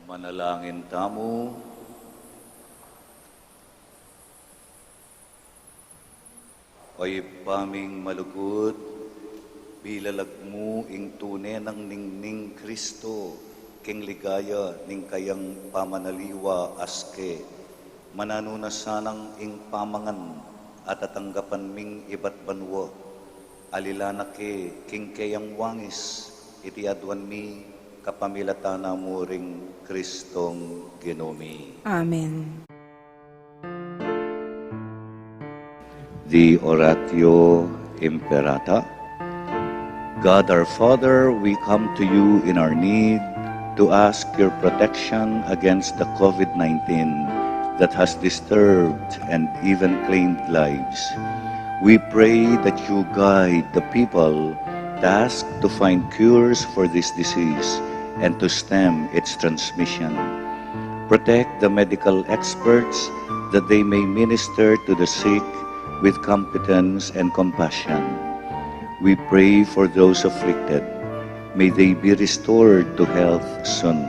Manalangin tamu. O Ibpa ming malugud, bilalag mu ing tune nang ningning Kristo king ligaya ning kayang pamanaliwa, aske mananu na sanang ing pamangan a tatanggapan ming ibat banua. Alilan na ke king keyang wangis iti aduan mi kapamilatan na mu ring Kristong Ginu mi. Amen. The Oratio Imperata. God our Father, we come to you in our need to ask your protection against the COVID nineteen that has disturbed and even claimed lives. We pray that you guide the people tasked to find cures for this disease and to stem its transmission. Protect the medical experts that they may minister to the sick with competence and compassion. We pray for those afflicted. May they be restored to health soon.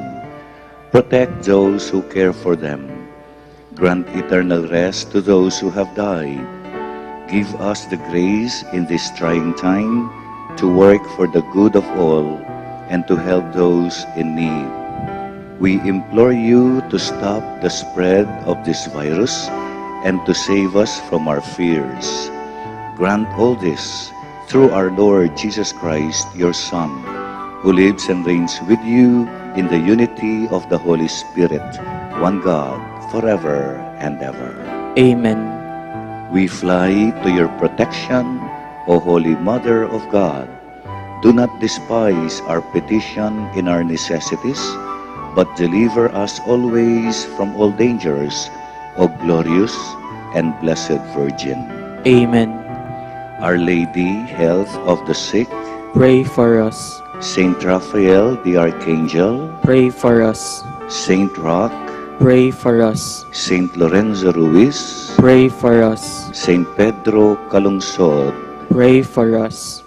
Protect those who care for them. Grant eternal rest to those who have died. Give us the grace in this trying time to work for the good of all and to help those in need. We implore you to stop the spread of this virus and to save us from our fears. Grant all this through our Lord Jesus Christ, your Son, who lives and reigns with you in the unity of the Holy Spirit, one God, forever and ever. Amen. We fly to your protection, O Holy Mother of God. Do not despise our petition in our necessities, but deliver us always from all dangers, O glorious and blessed Virgin. Amen. Our Lady, Health of the Sick, pray for us. Saint Raphael the Archangel, pray for us. Saint Roch, pray for us. Saint Lorenzo Ruiz, pray for us. Saint Pedro Calungsod, pray for us.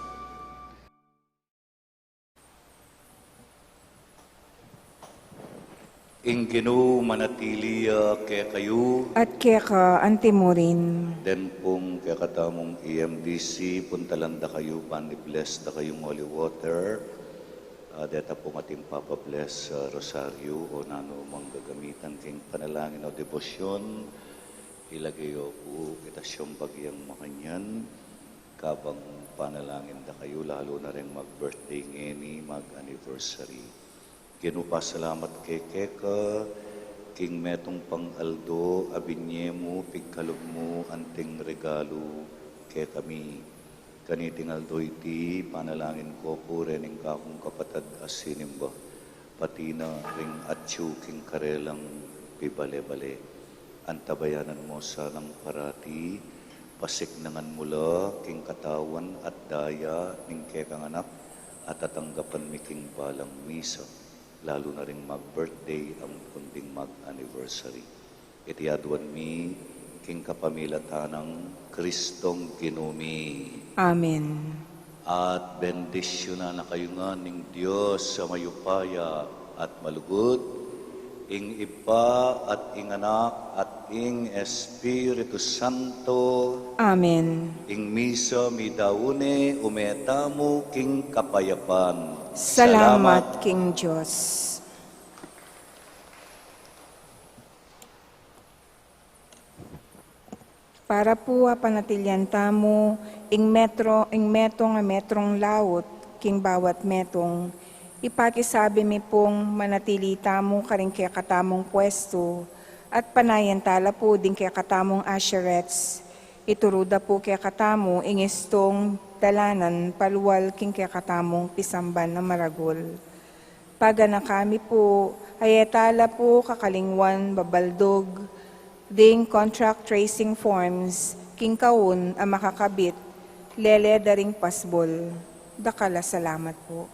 Ing Ginu manatili ya kekayu. At keka antimurin. Den pung kekatamung E M D C, puntalan da kayu, ban i-bless da kayung holy water. Ah, deta pung ating papa-bless, ah, rosaryo o nanu mang gagamitan king panalangin o debosyon, ilage yu pu ita siyang bagyang makanyan. Kabang panalangin da kayu, lalu na reng mag-birthday ngeni, mag-anniversary. Ginu, pasalamat kami keka, king metung pang aldo a binye mu, pigkalub mu anting regalu kekami. Kaniting aldo iti, panalangin ku pu rening kakung kapatad a sinimba, pati na ring atyu king karelang pibale-bale. Antabayanan mu sanang parati, pasiknangan mu la king katawan at daya ning kekang anak, at tatanggapan mi king balang misa, lalu na ring mag-birthday ampon ding mag-anniversary. Iti aduan mi king kapamilatan nang Kristong Ginu mi. Amen. At bendisyunan na kayu ngan ning Dios a mayupaya at malugud, ing Ibpa at ing Anak at ing Espiritu Santo. Amen. Ing misa midaun ne, ume tamu king kapayapan. Salamat king Dios. Para pu a panatilian tamu ing metro, ing metung a metrung laut king bawat metung, ipakisabi mi pung manatili tamu karing kekatamung pwestu, at panayan ta la pu ding kekatamung usherettes. Ituru da pu kekatamu ing istung dalanan palual king kekatamung pisamban a maragul. Paganakan mi pu, a e ta la pu kakalingwan babaldug ding contract tracing forms king kaun a makakabit lele da ring pasbul. Dakal a salamat pu.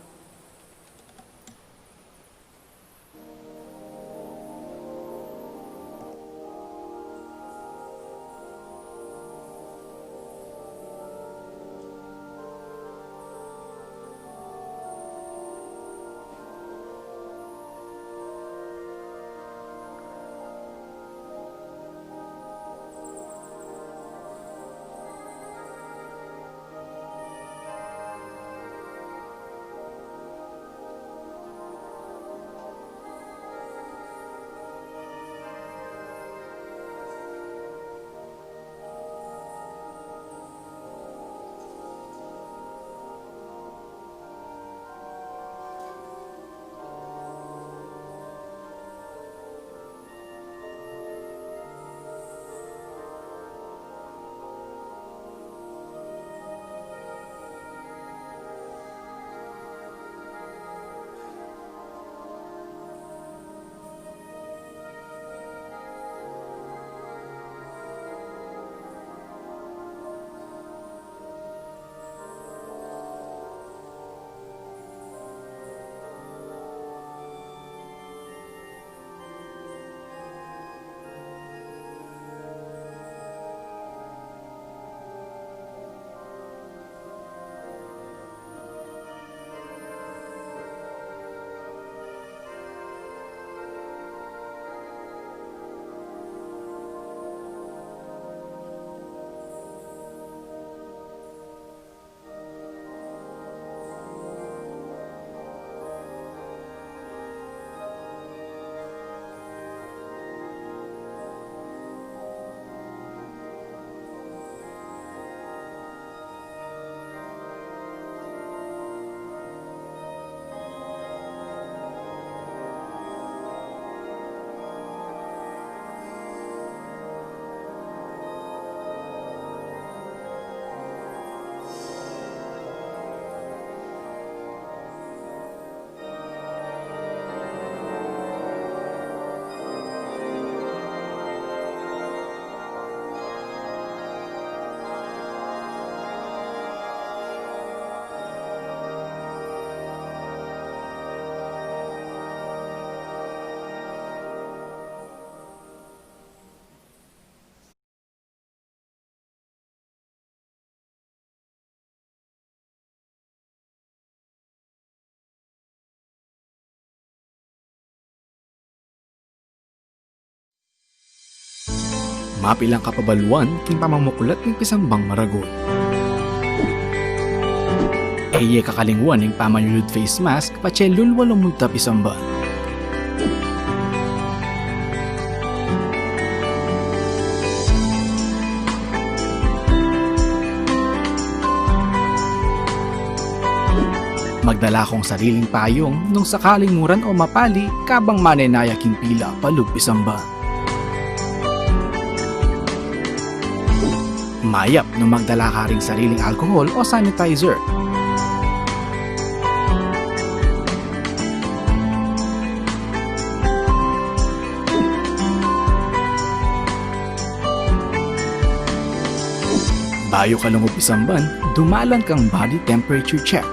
Mapilan kapabaluan king pamamuklat ning pisambang maragul. E ye kakalingwan ing pamanyulud face mask patse lulwa lumunta pisamban. Magdala kong sariling payung nung sakaling muran o mapali kabang manenaya king pila palub pisamban. Mayap nung magdala ka ring sariling alcohol o sanitizer. Bayu ka lungub pisamban, dumalan kang body temperature check.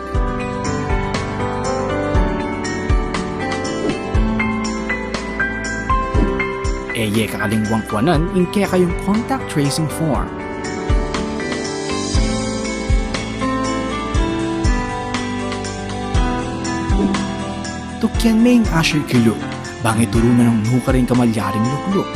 E ye kakalingwang kuanan ing kekayung contact tracing form. Tukyan me ing usher kilub, bang e turu na nung nukarin kamalyaring lukluk.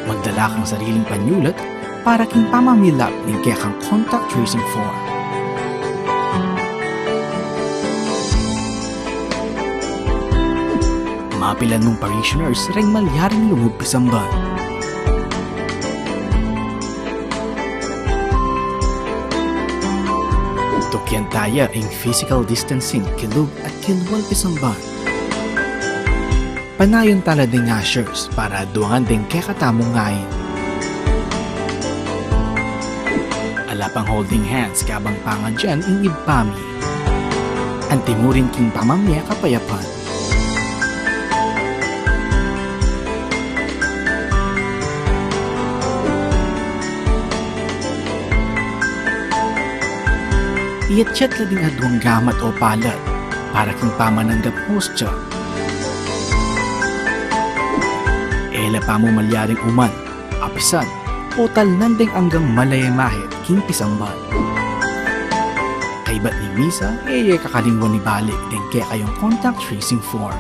Magdala kang sariling panyulat para king pamamilap ning kekang contact tracing form. Mapilan mung parishioners reng malyaring lungub pisamban. Tukyan taya ing physical distancing kilub at kilwal pisamban. Panayan tala ding ushers para duangan ding kekatamung ngain. Ala pang holding hands kabang pangadyan ing ibpa mi. Anti mu rin king pamamie kapayapan. Iyatyat la ding aduang gamat o palad para king pamananggap hostya. E la pa mu malyaring uman, apisan, o talnan ding anggang malayamahit king pisamban. Kaybat ning misa, e ye kakalingwan ibalik ding kekayung contact tracing form.